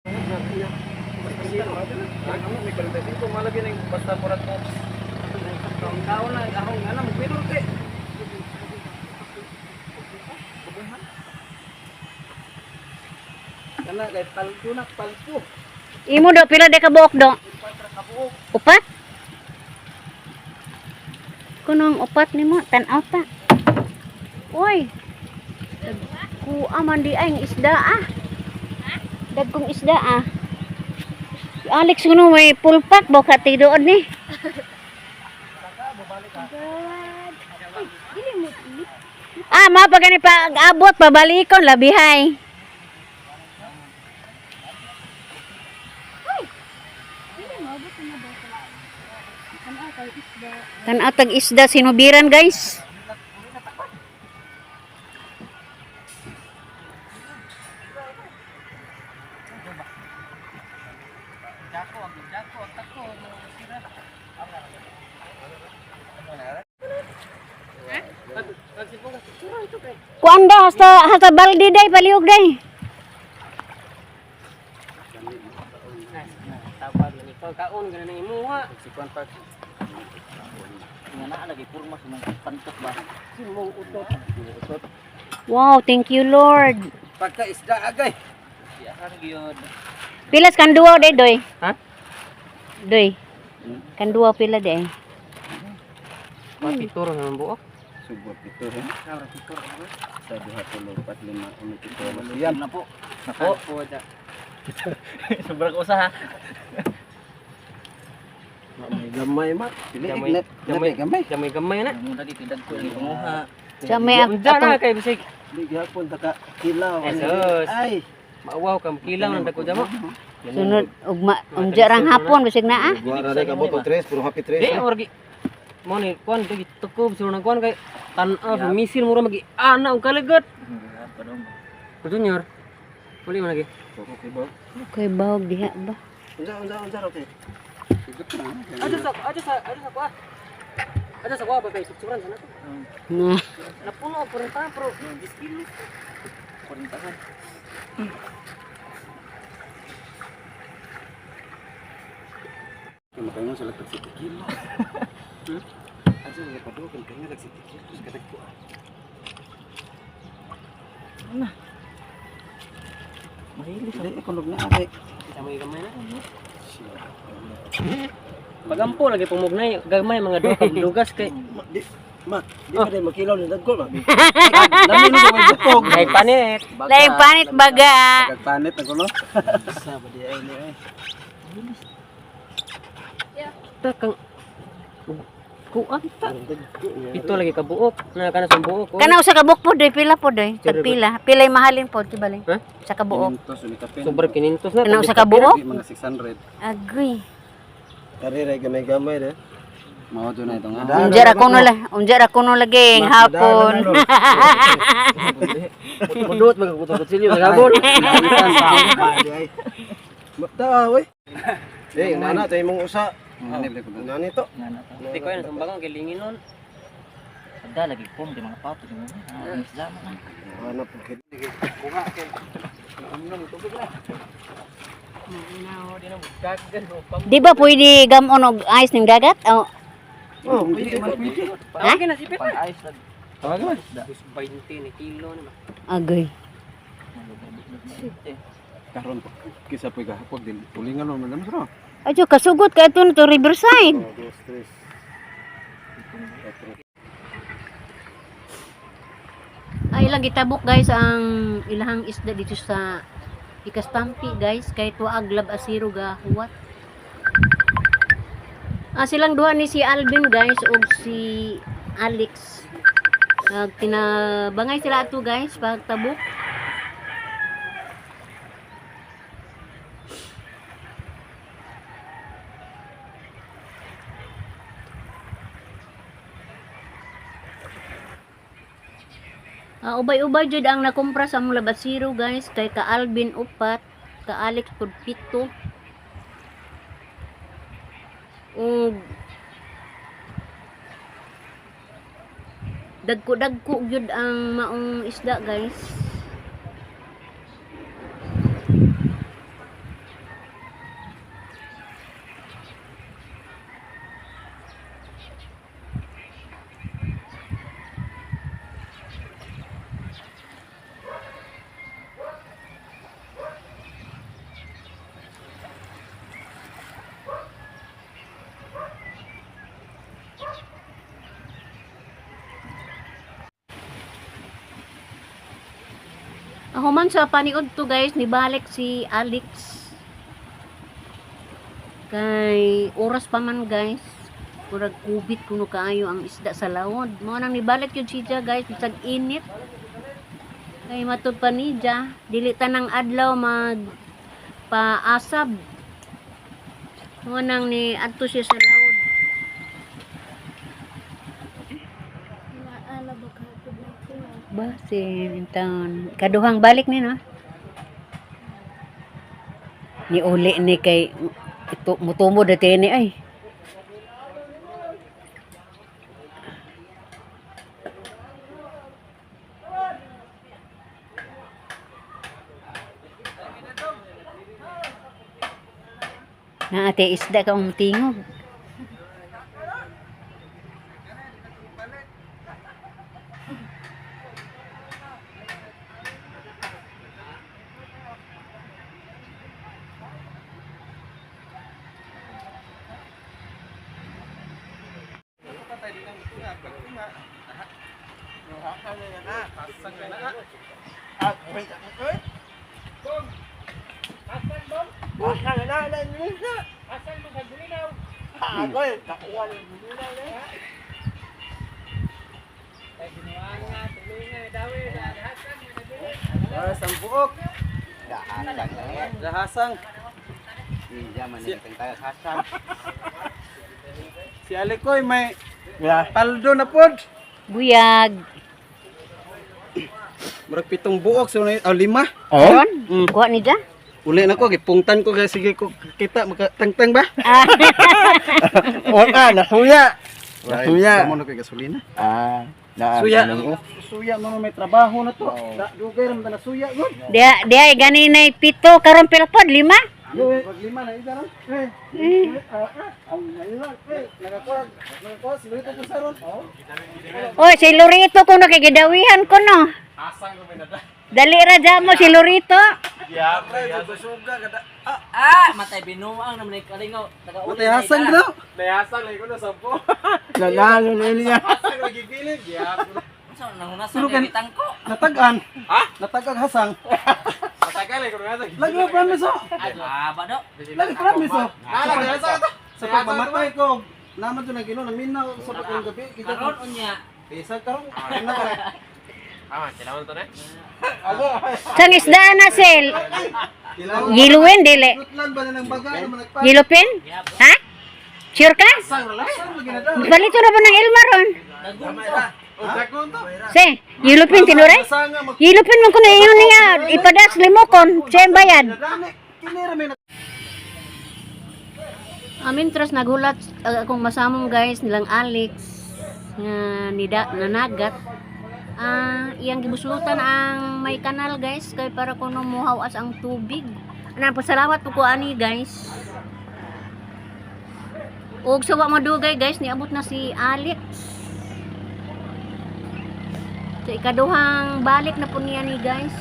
May 45 malagi ning basta murag ko. Tao na akong ano magpilor kay. Kana kay paldo na paldo. Imo do pila de ka buok do? Upat? Kunong upat nimo tan-aw ta. Uy. Dagko man di ay ng isda ah. Dagkong isda ah. Si Alex kuno may pulpak bo ka tidoon ni. Ah, mao pa gani pag abot pabalikon labihay. Tan-aw tag isda sinubiran, guys. Kuan daw hasta hasta baldi day palihog day. Tapag lagi pagkaon ganun ang imuha. Sikuan pa. Nga na lagi purma sa mga pantok ba. Simong utot. Utot. Wow, thank you, Lord. Pagka isda agay. Diahan gyud. Pilas kan duwa day doy. Ha? Doy. Kan duwa pila day. Papitur na ang buok. Subot ito ha. Sa duha tulo upat lima unom pito walo siyam. Na po. Na po. Po da. Sobrang usa ha. May gamay ma. Gamay. Gamay. Gamay. Gamay gamay na. Sa may Unsa na atong kay bisig. Di gihapon ta ka kilaw. Jesus. Ay. Maawaw ka kilang nang dako jamo. sunod ugma unja rang hapon bisig na ah. Gua ra ka boto tres pero happy tres. Di murag mo ni kuan di tukob sur nang kuan kay tan-aw sa misil mura magi ana og kalagat. Junior. Uli man lagi. Okay ba? Okay, bahog diha ba. Unsa unsa unsa ra kay? Aja sa kuan. Aja sa kuan ba kay suksuran sana to. Na. Napuno og 40 pero 10 kilo. 40. Makaingon sila tag 7 kilo. Asa nga padukan kay nga tag 7 kilo sa kadagko. Ana. Mahili sa Di kunog na ate. Gamay gamay na. Pagampo lagi pumugnay gamay mga duha ka dugas kay Di ma, di ba day makilaw ni dagko ma. Nami no may bukog. kay panit. Laing panit baga. Panit ako no. Sa ba di ay ni ay. Ta kang kuan ta. Ito lagi ka buok na kana sa buok. oh. Kana usa ka buok po doy pila po doy. Tag pila. Pilay mahalin po di bale. Ha? Sa kabuok. 500 ni kapin. Sobrang 500 na. Kana usa ka buok? Di mga 600. Agoy. Kare ra gamay-gamay re. Mao do na ito nga. Unja ra kuno la, unja ra kuno lagi hapon. Mudot magkutot kutsilyo magabon. Mata we. Eh, nana tayo mong usa. Nani to? Di ko yan sumbangan kay linginon. Ada lagi pom di mga pato di mo. Ah, isda man. Hanap po kay. Di ba pwede gamon og ice ning dagat? Oh, Oh, pwede man pwede. Ha? na sipit. Pang ice lag. Tawag man. 20 ni kilo ni ba. Agoy. Karon po. Kisa po gahapon din. Tulingan mo man sro. Adyo kasugot ka ito na to riverside. Dos, tres. Ay ilang gitabok guys ang ilahang isda dito sa Ikastampi guys kay tuag lab asiro ga huwat. Ah, silang duha ni si Alvin guys ug si Alex. Tinabangay sila ato guys pagtabok. Ah, ubay-ubay jud ang nakumpra sa among labasiro guys kay ka Alvin upat, ka Alex pud pito. Ug dagko-dagko gyud ang maong isda guys. Human sa paniud to guys, nibalik si Alex. Kay oras pa man guys. Murag kubit kuno kaayo ang isda sa lawod. Mao nang nibalik yun siya guys, bisag init. Kay matud pa niya, dili tanang adlaw mag paasab. Mao nang ni adto siya sa lawod. Basin in town. Kaduhang balik ni no. Ni uli ni kay ito mutumo dati ni ay. Na ate isda ka tingog. Sa buok. Dahasang. Si Alikoy may paldo na pod. Buyag. Murag 7 buok so oh, 5. Karon? Kuha ni dya? Uli na ko gipungtan ko kay sige ko kita makatangtang ba? Ah. Wala nasuya. Nasuya. Mo na kay gasolina. Ah, na Suya. Suya mo may trabaho na to. Da dugay ra man na suya gud. Diha, diha gani na 7 karon pila pod 5. Pag 5 na isa ron. Eh. Ang eh nakakuha nakakuha si Lorito po sa ron. Oy, si Lorito ko nakigidawihan ko no. Dali ra dya mo si Lorito. Ah, matay binuang naman ay kalingaw. Taga-uli Matay hasang daw. Nanalo na niya. Unsa nangunasan Pero kay kan- bitang ko? Natagan. Ha? Natagag hasang. Lagi mo promise oh. Ah, ba do? Lagi promise oh. Sa pagmamatay ko, naman to na Ginoo naminaw sa pagkang gabi. Kita ko Karon unya. Bisa karon. Ano ka? Sang isda na sel. Giluin dili. Lutlan ba na ng baga naman nagpa? Gilupin? Ha? Sure ka? Sang relax. Palito na ba ng Elma ron? Dagon to. Se, gilupin tinure? Sanga mag Gilupin man ko na iyon niya. Ipadas limokon. Siya ang bayad. Dami kinira may Amin tras nagulat akong masamong guys nilang Alex nga nida nanagat. Ah, iyang gibuslutan ang may kanal guys kay para kuno muhawas ang tubig. Ana pasalamat po ko ani guys. Og sa wa madugay guys niabot na si Alex. Sa ikaduhang balik na po niya ni guys.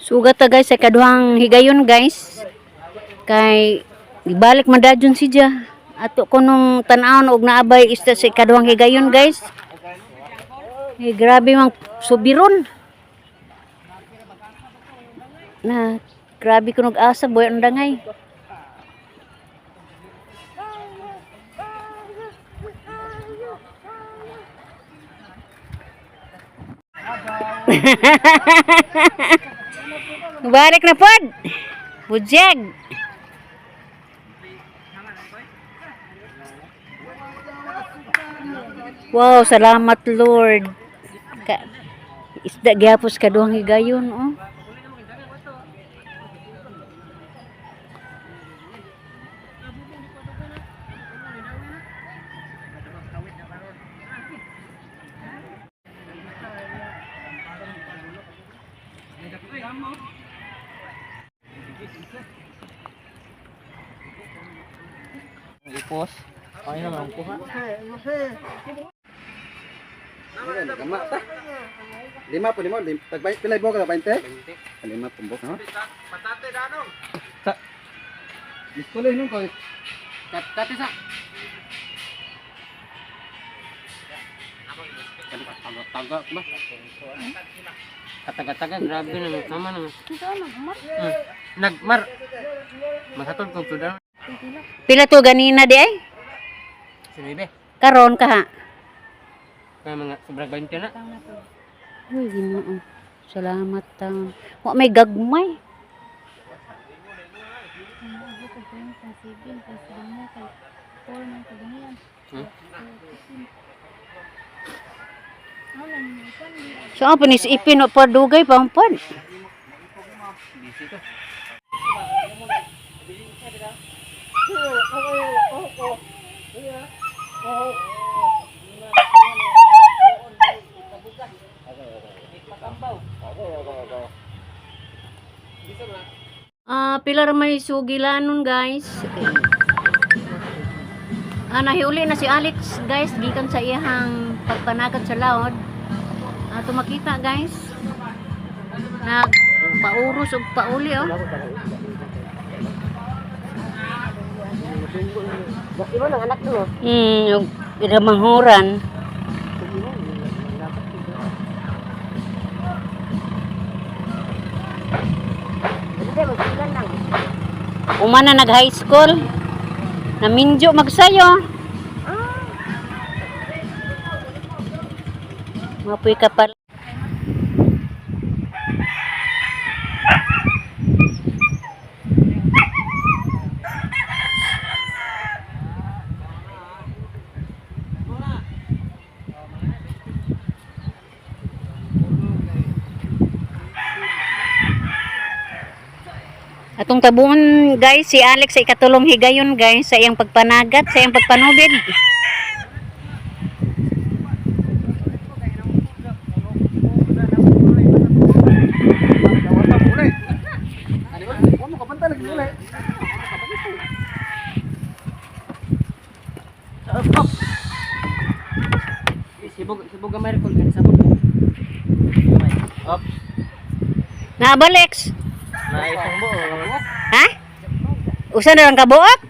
Sugat ta guys sa kaduhang higayon guys. Kay ibalik man dadyon si Ja. Ato ko nung tan-awon og naabay isda sa ikaduhang higayon guys. Eh, grabe mang subiron. Na grabe kunog asa boy ang dangay. Balik na pod. Budyag. Wow, salamat Lord. Ka isda gyapos kaduhang higayon oh. Ipos. Ay naman kuha. Lima ta. 5 po lima, tag pilay buok ka 20? 5 pong buok, no? Sa Miss nung ko. Tati sa. Taga ba? Kataga-taga, grabe na sama na. Nagmar. Masatol kong sudan. Pila to ganina di ay? Sinuibe. Karon ka ha. Kaya mga sobrang 20 na. Uy, Ginoo. Salamat taon. Wa may gagmay. So, ang panis ipin o padugay pampad. Ah, pila ra may sugilanon, guys. Ah, nahiuli na si Alex, guys, gikan sa iyahang pagpanagat sa laod. Ah, tumakita, guys. Nagpauros og pauli, oh. Iba ng anak mo. Og ramahuran. Umana nag high school. Naminjo magsayo. Mapuy ka pala. Atong tabuon guys, si Alex sa ikatulong higayon guys sa iyang pagpanagat, sa iyang pagpanubid. Wa mo kabanta lagi uli. Sibog, sibog gamay ko kan sabog ko. Up. Na Alex? Na isang buo. Ha? Usa na lang ka buok?